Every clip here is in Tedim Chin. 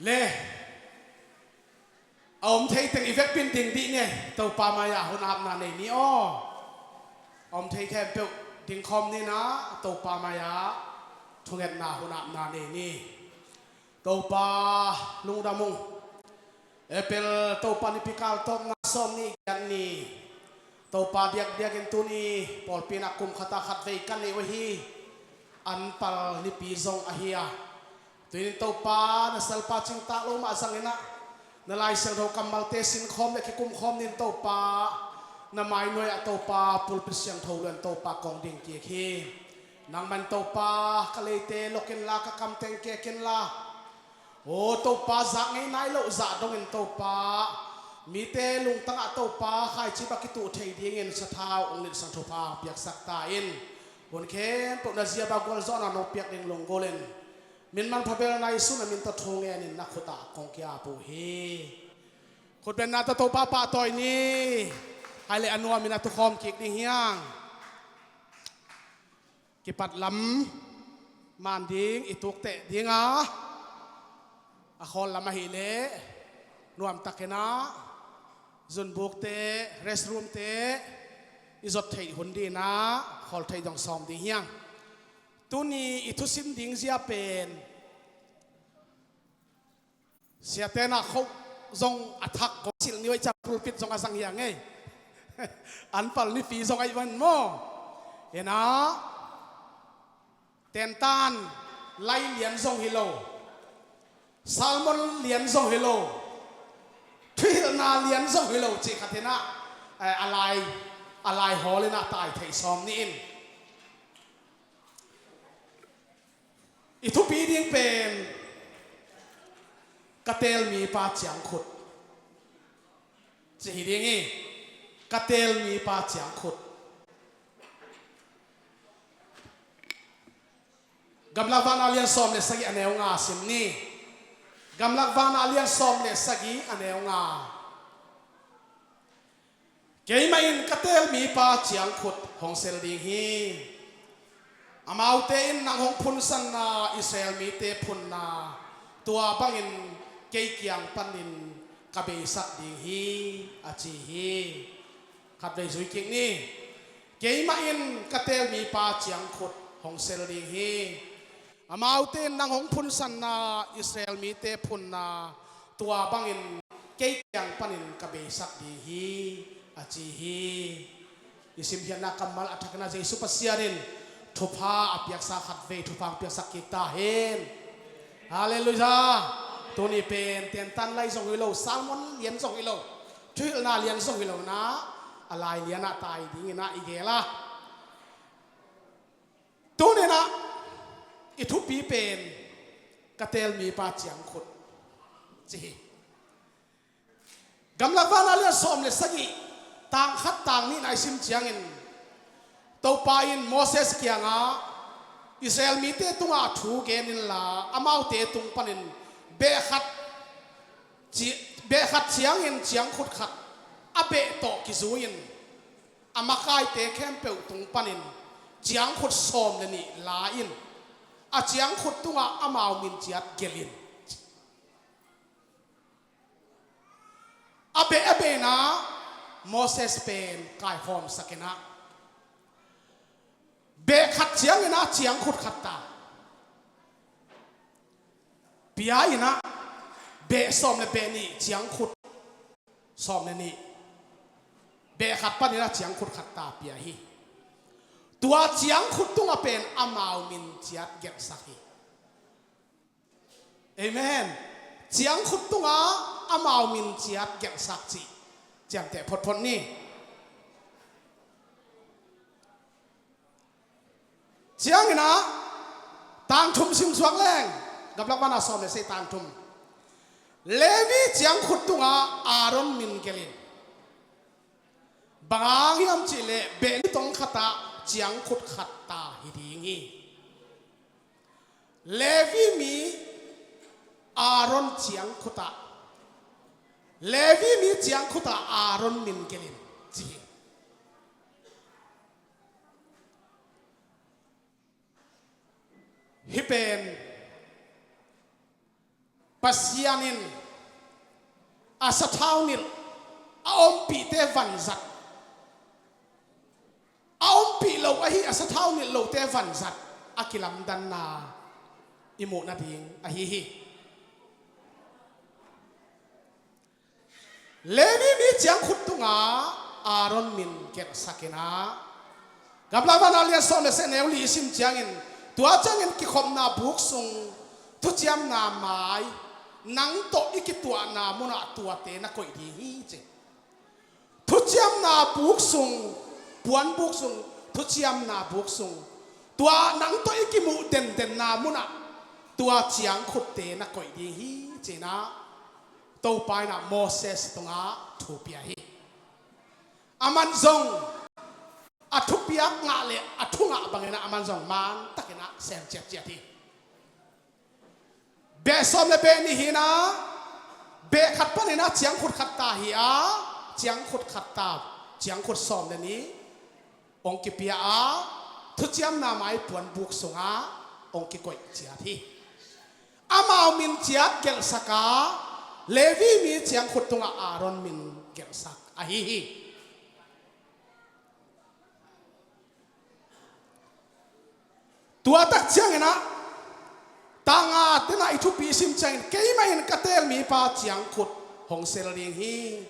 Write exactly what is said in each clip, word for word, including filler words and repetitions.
Le a om thei teng i vekpi-in ding dih ni. Topa mai-ah hun apna nei ni aw. A om thei khempeuh dingkhawm ni nah, Topa mai-ah thungetna hun apna nei ni. Topa lungdam ung. April Topa nipi kal tawpna sawm nih giat ni. Topa diakdiakin tuni pawlpi-in ah kum khat ah khatvei ka neih uh hi. Anpal nipi zong ahi a, tuni-in Topa na salpa cingtak lo mah zangin ah, na Lai Siangtho kammalte sinkhawm le kikumkhawm ni-in Topa, na mainuai-ah Topa pulpit siangtho luah in Topa kong ding kik hi. Nangman Topa ka leite lok inla, ka kamteng kek inla, aw Topa, zak ngei nai loh zah dongin Topa, mite lungtangah Topa khaici bang kituh thei dingin sathau ong nilh sang thupha piaksak ta in. Hun khempeuh na zia bang gualzawhna nong piak ding lunggulh in, min manpha bel na Jesu na min tawh thu ngenin na khutah kong kiap uh hi. Khutbenna tawh Topa pahtawi ni. Hai le a nuamin a tukhawm kik ding hi hang. Kipat lam man ding i tukteh ding a, a khawl lam ahih leh nuamtakin ah zunbukte, restroomte i zot theih hun dingin ah khawl theih dong sawm ding hi hang. Tuni i thusim ding zia pen siate na khoh zong a thak kong silh ni uh ahih ciang pulpit zong a zang hi hang ei. Anpal nipi zong ahih man maw. Inah tentan lai lian zong hi lo, sermon lian zong hi lo, thuhilhna lian zong hi lo cih khat inah, eh, a lai, a lai hawl inah tai theih sawm ni in. I thupi ding pen ka teel mipa ciangkhut ci hi ding hi. Ka teel mipa ciangkhut. Gamlak Vakna lian sawm le sagih a neu nga sim ni. Gamlak Vakna lian sawm le sagih a neu nga. Keimah in ka teel mipa ciangkhut hong sel ding hi. Amaute in nang hong phunsanna Israel mite phunna tua bangin kei kiang panin ka beisak ding hi, a ci hi. Khatvei zui kik ni. Keimah in ka teel mipa ciangkhut hong sel ding hi. Amaute in nang hong phunsanna Israel mite phunna tua bangin kei kiang panin ka beisak ding hi, a ci hi. I simkhiatna kammal a thakin ah Jesu Pasian in thupha a piaksa khatvei thupha hong piaksak kik ta hen. Halleluiah. Tuni pen tentan lai zong hi lo, sermon lian zong hi lo, thuhilhna lian zong hi lo inah a lai lianah tai dingin ah i gel a. Tuni inah i thupi pen ka teel mipa ciangkhut ci hi. Gamlak Vakna lian sawm le sagih, tang khat tang nihna i sim ciangin Topa in Moses kiangah Israel mite tungah thu gen inla amaute tung panin beh khat ci-, beh khat ciangin ciangkhut khat a beh tawh kizui-in a makaite khempeuh tung panin ciangkhut sawm le nih la in a ciangkhut tungah amau min ciat gelh in. A beh a beh inah Moses pen kaihawmsak inah beh khat ciangin ah ciangkhut khat ta pia inah beh sawm le beh nih ciangkhut sawm le nih, beh khat panin ah ciangkhut khat ta pia hi. Tua ciangkhut tungah pen amau min ciat gelhsak hi. Amen. Ciangkhut tungah amau min ciat gelhsak cih ciamteh photphot ni. Ciangin ah tangthum simsuak leng, Gamlak Vakna sawm le sagih tangthum. Levi ciangkhut tungah Aaron min gelh in. Bang hang hiam cih leh beh nih tong khatah ciangkhut khat ta hi ding hi. Levi mi Aaron ciangkhut ah, Levi mi ciangkhut ah Aaron min gelh in ci hi. Hih pen Pasian in a sathau nilh a ompihte vanzat, a ompih lo ahi a sathau nilh lote vanzat a kilamdanna i muh nading ahi hi. Levi mi ciangkhut tungah Aaron min gelhsak in ah, Gamla Van a lian sawm le seh neu li i sim ciangin, tua ciangin kikhopna buk sung thuciamna mai nang tawh i kituahna munah tuate na koih ding hi ci. Thuciamna buk sung, puan buk sung, thuciamna buk sung, tua nang tawh i kimuh dendenna munah tua ciangkhutte na koih ding hi ci-in ah Topa in ah Moses tungah thu pia hi. Aman zong a thupiak ngah le a thu ngah bangin ah aman zong mantakin ah sem ciatciat hi. Beh sawm le beh nih hi-in ah, beh khat panin ah ciangkhut khat ta hi a, ciangkhut khat ta, ciangkhut sawm le nih hong kipia a, thuciamna mai puan buk sungah hong kikoih ciat hi. Amau min ciat gelhsak a, Levi mi ciangkhut tungah Aaron min gelhsak ahi hi. Tua tak ciangin ah, tanga tenah i thupi sim ciangin, keimah in ka teel mipa ciangkhut hong sel ding hi.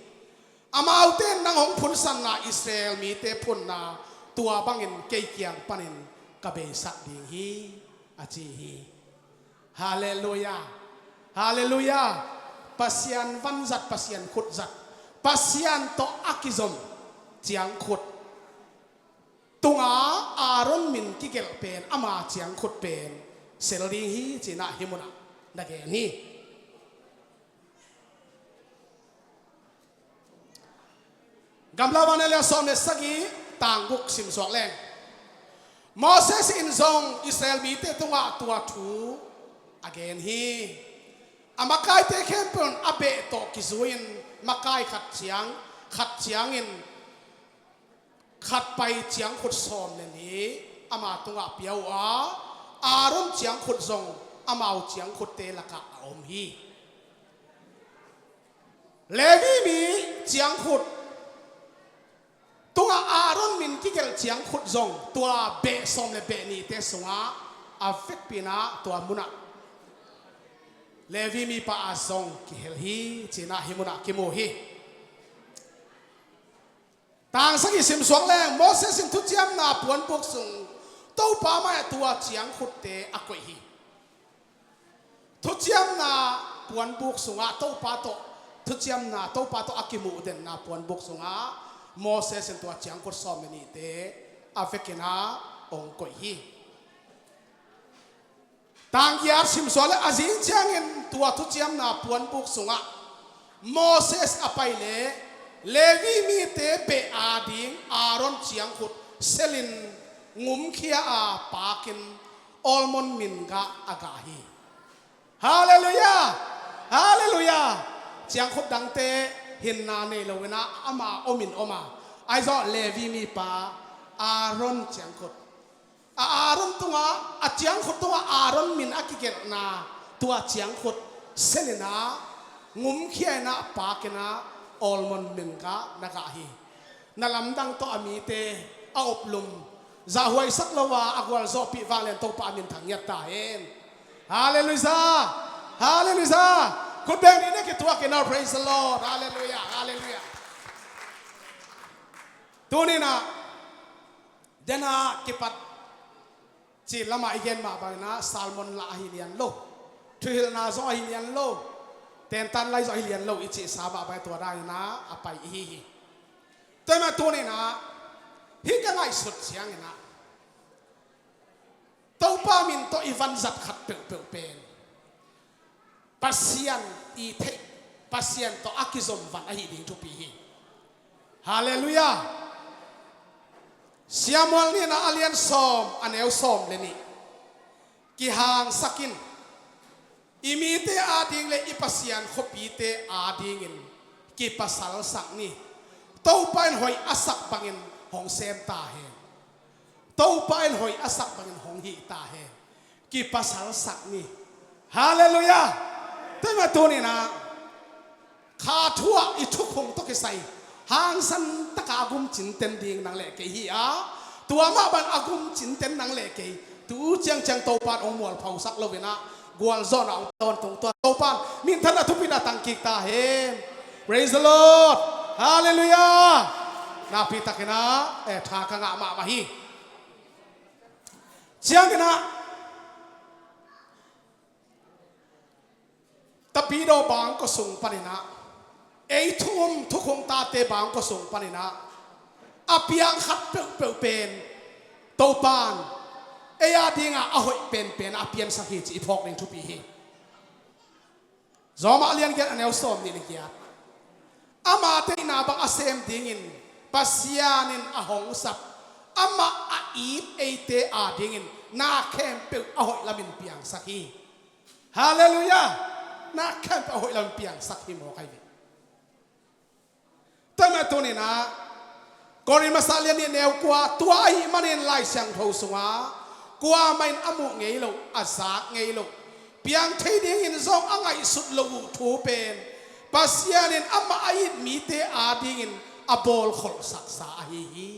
Amaute in nang hong phunsanna Israel mite phunna tua bangin kei kiang panin ka beisak ding hi, a ci hi. Halleluiah. Halleluiah. Pasian vanzat, Pasian khutzat, Pasian tawh a kizom ciangkhut tunga Aaron min kigelh pen ama ciangkhut pen sel ding hi ci-in ah hih munah na gen hi. Gamla Van a lian sawm le sagih, tang guk simsuak leng, Moses in zong Israel mite tungah tua thu a gen hi. A makaite khempeuh in a beh tawh kizui-in makai khat ciang, khat ciangin khat pai ciangkhut sawm le nih ama tungah pia uh a, Aaron ciangkhut zong amau ciangkhutte lakah a om hi. Levi mi ciangkhut tungah Aaron min kigelh ciangkhut zong tua beh sawm le beh nihte sungah a vekpi-in ah tua munah Levi mipa a zong kihel hi ci-in ah hih munah kimu hi. Tang sagih simsuak leng, Moses in thuciamna puanbuk sung Topa mai-ah tua ciangkhutte a koih hi. Thuciamna puanbuk sungah Topa tawh, thuciamna Topa tawh a kimuhdenna puanbuk sungah Moses in tua ciangkhut sawm le nihte a vekin ah hong koih hi. Tang giat simsuak leng, a zing ciangin tua thuciamna puanbuk sungah Moses a pai leh Levi mite beh ading Aaron ciangkhut selin ngumkhia a pakin almond min gah a gah hi. Halleluiah! Halleluiah! Ciangkhut dangte hinna nei lo-in ah ama omin om a, ahi zong Levi mipa Aaron ciangkhut, a Aaron tungah, a ciangkhut tungah Aaron min a kigelhna tua ciangkhut selin ah ngumkhia-in ah pakin ah almond min gah na gah hi. Na lamdang tawh a mite a oplum zahhuaisak lo a, a gualzawhpih vanglian Topa a minthang ngiat ta hen. Halleluiah! Halleluiah! Khut beng nih na kituak in ah, praise the Lord. Halleluiah! Halleluiah! Tuni-in ah, dena kipat cih lamah i gen mah bangin ah sermon lah ahi lian lo, thuhilhna zong ahi lian lo, tentan lai zong ahi lian lo i cihsa mah bangin tua dan-in ah a pai i hi hi. Tua ahih manin tuni-in ah hih ka ngaihsut ciangin ah Topa min tawh i vanzat khat peuhpeuh pen Pasian i theih, Pasian tawh a kizom van ahi ding thupi hi. Halleluiah! Samuel nihna a lian sawm, a neu sawm le nih. Kihangsak in, i mite ading le i Pasian khuapite adingin kipasalsak ni. Topa in hoih a sak bangin hong sem ta hen. Topa in hoih a sak bangin hong hih ta hen. Kipasalsak ni. Halleluiah! Tua mah tuninah kha thu ah i thukhun tawh kisai hangsan taka a gumcinten ding nang le kei hi a, tua mah bang a gumcinten nang le kei tu ciangciang Topan hong mualphosak loinah gualzawhna hong tawntung tua Topan minthanna thupina tangkik ta hen. Praise the Lord. Hallelujah. Nakpi takinah eh, tha ka ngah mahmah hi. Cianginah Tapidaw bangkua sung paninah ei thu um thukhun tate bangkua sung paninah a piang khat peuhpeuh pen Topan ei a dingah a hoih penpen a piansak hi ci i phawk ding thupi hi. Rom a lian giat a neu sawm nih le giat. Ama deihna bang a sem dingin Pasian in a hong sap, amah a it eite a dingin na khempeuh a hoih lamin piangsak hi. Hallelujah. Na khempeuh a hoih lamin piangsak hi maw kai ve. Tua mah tuninah Korin masa lian nih neu kua, tua ahih manin Lai Siangtho sungah kuamah in a muh ngei lo, a zak ngei lo, piang thei dingin zong a ngaihsut lo uh thu pen Pasian in amah a it mite a dingin a bawlkholhsaksa ahi hi.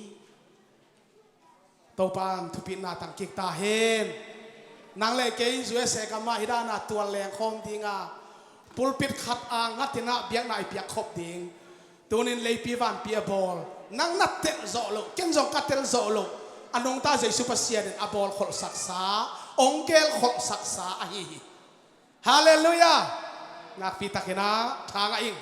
Topan thupina tangkik ta hen. Nang le kei U S A gamah hih dana tual lengkhawm dinga pulpit khat a ngatinah biakna i piak khop ding. Tunin leipi vanpi a bawl, nang na telh zawh loh, ken zong ka telh zawh loh, a nungta Jesu Pasian in a bawlkholhsaksa, hong gelkholhsaksa ahi hi. Hallelujah. Nakpi takinah tha ngah ing.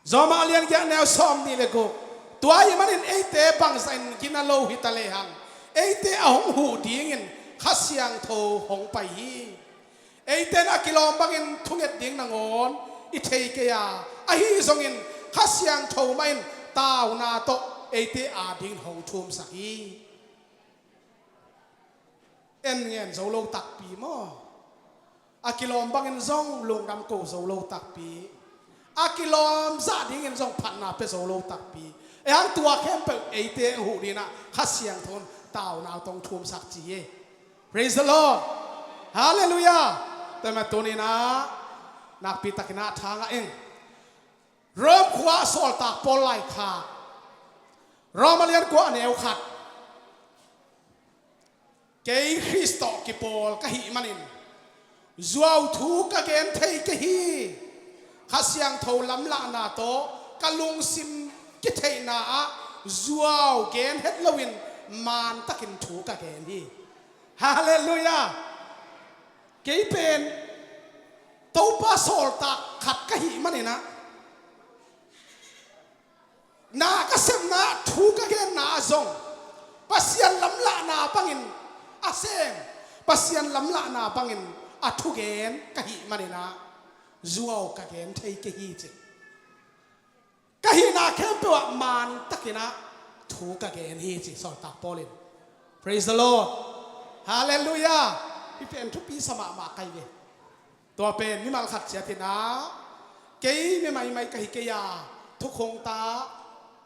Rom a lian giat neu sawm nih le guk. Tua ahih manin eite bangzah in gina lo hita lehang eite a hong huh dingin Kha Siangtho hong pai hi. Eite in a kilawm bangin thunget ding nangawn i thei kei a, ahi zongin Kha Siangtho mah in tauna tawh eite a dingin hong thumsak hi. En ngen zo lo takpi maw? A kilawm bangin zong lungdam ko zo lo takpi. A kilawm zah dingin zong phatna pia zo lo takpi. Ei hang tua khempeuh eite a huh dinah Kha Siangtho in tauna tawh hong thumsak ci hi. Praise the Lord. Hallelujah. Tua mah tuninah nakpi takinah tha ngah ing. Rom khua sawltak Paul laikhak, Rom a lian kua a neu khat. Kei Khrist tawh kipawl ka hih manin zuau thu ka gen thei kei hi. Kha Siangtho lamlahna tawh ka lungsim kitheihna ah zuau gen het loin mantakin thu ka gen hi. Hallelujah. Kei pen Topa sawltak khat ka hih maninah na ka sepna, thu ka genna ah zong Pasian lamlahna bangin a sem, Pasian lamlahna bangin a thugen ka hih maninah zuau ka gen thei kei hi ci. Ka hihna khempeuh ah mantakinah thu ka gen hi ci sawltak Paul in. Praise the Lord. Hallelujah. Hih pen thupi sa mahmah kai ve. Tua pen mimal khat ciatinah kei mi maimai ka hi kei a, thukhun ta,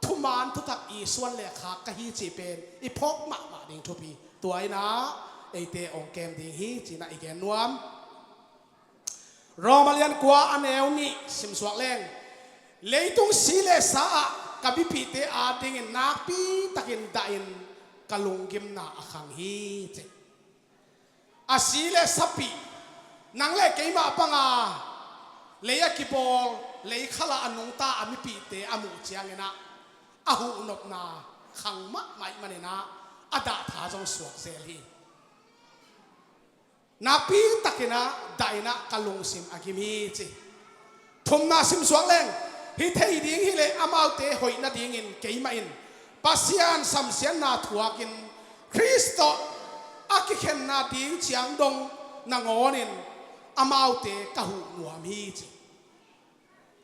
thuman thutak i suan le khak ka hi cih pen i phawk mahmah ding thupi. Tua innah eite hong kem ding hi cinah i gen nuam. Rom a lian kua a neu nih simsuak leng, leitung si le sa ah ka mipihte adingin nakpi takin dahin ka lunggimna a khang hi ci. A si le sapi, nang le keimah banga lei a kibawl, lei khalah a nungta a mipihte a muh cianginah a huhnopna khang mahmah ih maninah a dahtha zong suak zel hi. Nakpi takinah dahinah ka lungsim a gim hi ci. Thumna simsuak leng, hi thei ding hileh amaute hoih nadingin keimah in Pasian samsiatna thuakin Khrist tawh a kikhenna ding ciang dong nangawnin amaute ka huh nuam hi ci.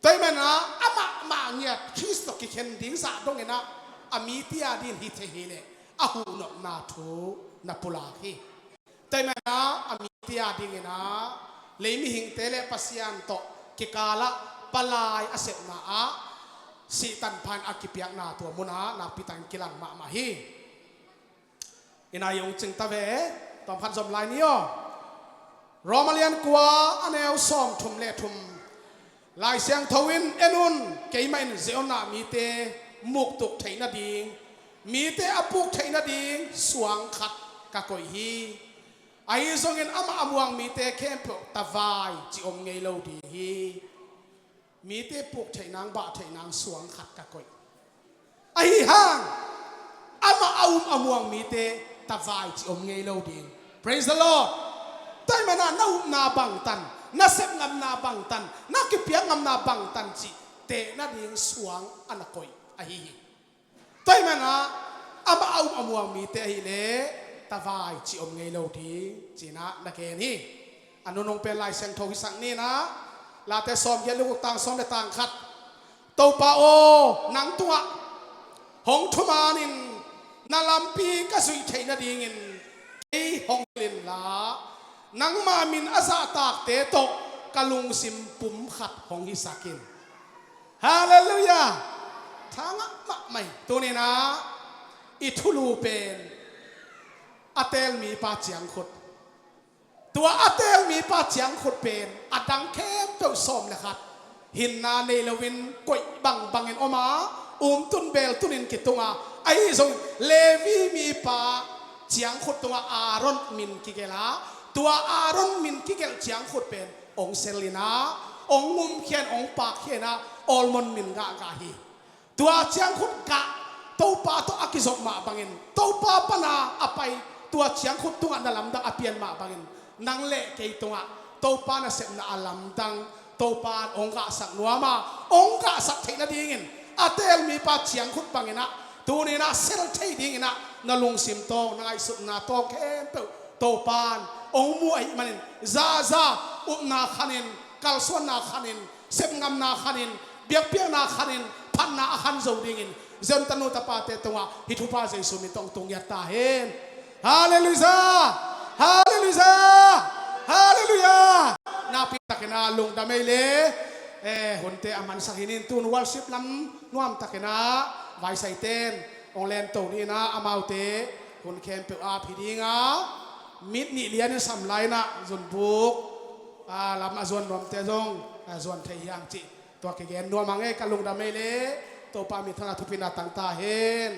Tua ih manah amah mah ngiat Khrist tawh kikhen ding zah donginah a mite adingin hi thei hileh a huhnopna thu na pulak hi. Tua ih manah a mite adinginah lei mihingte le Pasian tawh kikalah palai a sepna ah sihtan phan a kipiakna tua munah nakpi takin kilang mahmah hi. Ina i ong cing ta ve, tawmkhat zom lai ni aw. Roma lian kua a neu sawmthum le thum. Lai Siangtho in, "En un, keimah in Zion ah mite muktuk theih nading, mite a puk theih nading suang khat ka koih hi. Ahi zongin amah a muang mite khempeuh tavai ci om ngei lo ding hi." Mite puk theih nang, bah theih nang suang khat ka koih. Ahi hang amah a um a muang mite tavai ci om ngei lo ding. Praise the Lord. Tua ahih manin na upna bangtan, na sep ngamna bangtan, na kipiak ngamna bangtan cih teh nading suang a na koih ahi hi. Tua ahih manin amah a um a muang mite ahih leh tavai ci om ngei lo ding ci-in na gen hi. A nunung pen Lai Siangtho hisak ni. Late sawmgiat, luk tang sawm le tang khat. "Topa aw, nang tungah hong thumanin na lampi ka zuih theih nadingin kei hong hilh inla, nangma min a zahtakte tawh ka lungsim pum khat hong hisak in." Halleluiah. Tha ngah mahmah hi. Tuni-in i thulu pen a teel mipa ciangkhut. Tua a teel mipa ciangkhut pen a dang khempeuh sawm le khat hinna nei loin koih bangbangin om a, umtun beltunin kitung a, ahi zongin Levi mipa ciangkhut tungah Aaron min kigelh a, tua Aaron min kigelh ciangkhut pen hong sel in a, hong ngumkhia in, hong pakkhia in a, almond min gahgah hi. Tua ciangkhut gah Topa tawh a kizop mah bangin, Topa pana a pai, tua ciangkhut tungah na lamdang a pian mah bangin, nang le kei tungah Topa nasepna a lamdang Topa in hong gahsak nuam a, hong gahsak theih nadingin a teel mipa ciangkhut bangin a, tuni-in a sel thei dingin a, na lungsim tawng, na ngaihsutna tawng khempeuh Topa in hong mu ahih manin, zaza upna khanin, kalsuanna khanin, sepngamna khanin, biakpiakna khanin, phatna a khan zo dingin Zion tanu tapate tungah hih thupha Jesu min tawh hong tung ngiat ta hen. Halleluiah! Halleluiah! Halleluiah! Nakpi takin a lungdam ei le, eh, hunte a mansak hi-in, tun worship lam nuam takin a vaisaite'n hong lento ni-in a, amaute hun khempeuh ap hi ding a, mit nih lianin sam lai-in a zunbuk, a, lam a zuan nuamte zong a zuan thei hi hang cih tua kigen nuam hang ei. Ka lungdam ei le, Topa min thang a thupina tang ta hen.